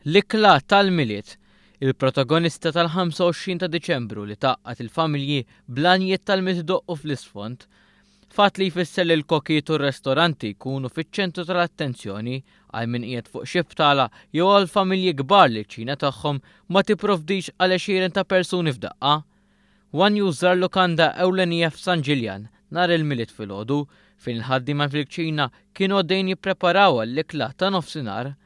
L-ikla tal-Milied, il-protagonista tal-25 ta' Diċembru li tgħaqqad il-familji bl-għanjiet tal-Milied idoqqu fl-isfond. Fatt li jfisser li l-kokiet u r-restoranti jkunu fiċ-ċentru tal-attenzjoni għal min qiegħed fuq xi btala jew għal familji kbar li l-kċina tagħhom ma tipprovdix għal għexieren ta' persuni f'daqqa. One News żar lukanda ewlenija f'San Ġiljan nhar il-Milied filgħodu fejn il-ħaddiema fil-kċina kienu għaddejjin jippreparaw għall-ikla ta' nofsinhar.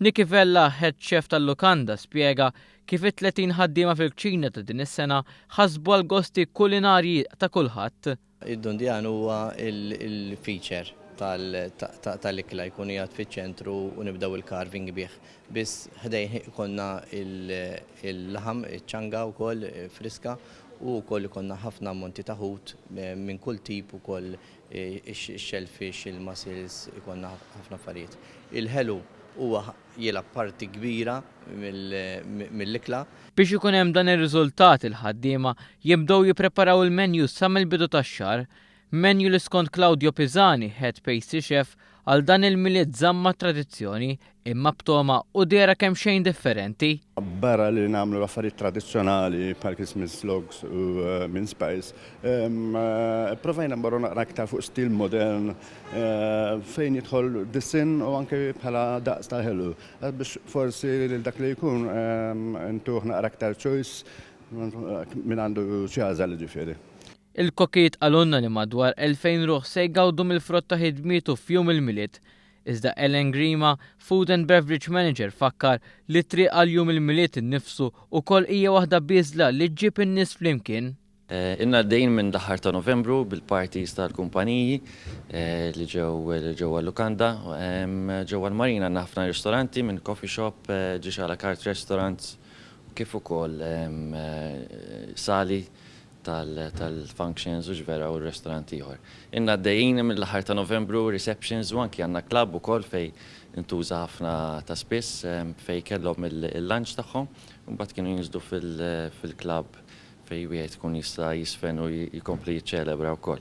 Nicky Vella, head chef tal-lukanda, spjega kif it-30 ħaddiema fil-kċina ta' din is-sena ħasbu għall-gosti kulinarji ta' kulħadd. Id-dundjan huwa l-feature tal-ikla, jkun qiegħed fiċ-ċentru u nibdew il-carving bih. Biss ħdejh ikollna l-laħam, iċ-ċanga wkoll friska u wkoll ikollna ħafna ammonti ta' ħut minn kull tip ukoll ix-shellfish, il-mussels, ikollna ħafna affarijiet. Il-ħelu huwa jilgħab parti kbira mill-ikla. Biex ikun hemm dan ir-riżultat il-ħaddiema jibdew jippreparaw il-menu sa mill-bidu tax-xahar. Menu li skont Claudio Pisani, Head Pastry Chef, għal dan il-Milied żamm mat-tradizzjoni imma b'togħma u dehra kemxejn differenti. Barra li nagħmlu affarijiet tradizzjonali bħal Christmas logs u mince pies, provajna mmorru naqra aktar fuq stil modern fejn jidħol disinn u anke bħala daqs tal-ħelu biex forsi lil dak li jkun ntuh naqra aktar choice min għandu xi għażel jiġifieri. Il-kokijiet qalulna li madwar 2,000 ruħ se jgawdu mill-frott ta' ħidmietu f'jum il-Milied. Iżda Ellen Grima, Food and Beverage Manager fakkar li t-triq għal jum il-Milied innifsu ukoll hija waħda bieżla li ġġib in-nies flimkien. Ilna għaddejjin minn l-aħħar ta' Novembru bil-parties tal-kumpaniji li ġew ġewwa l-lukanda. Ġewwa l-Marina għandna ħafna ristoranti minn coffee shop, ġiex à la carte restaurants u kif ukoll sali tal-functions hux vera u r-restaurant ieħor. Ilna għaddejjin mill-aħħar ta' Novembru receptions u anki għandna club ukoll fejn intuża ħafna ta' spiss fejn kellhom il-lunch tagħhom u mbagħad kienu jinżlu fil-club fejn wieħed ikun jista' jiżfen u jkompli jiċċelebra wkoll.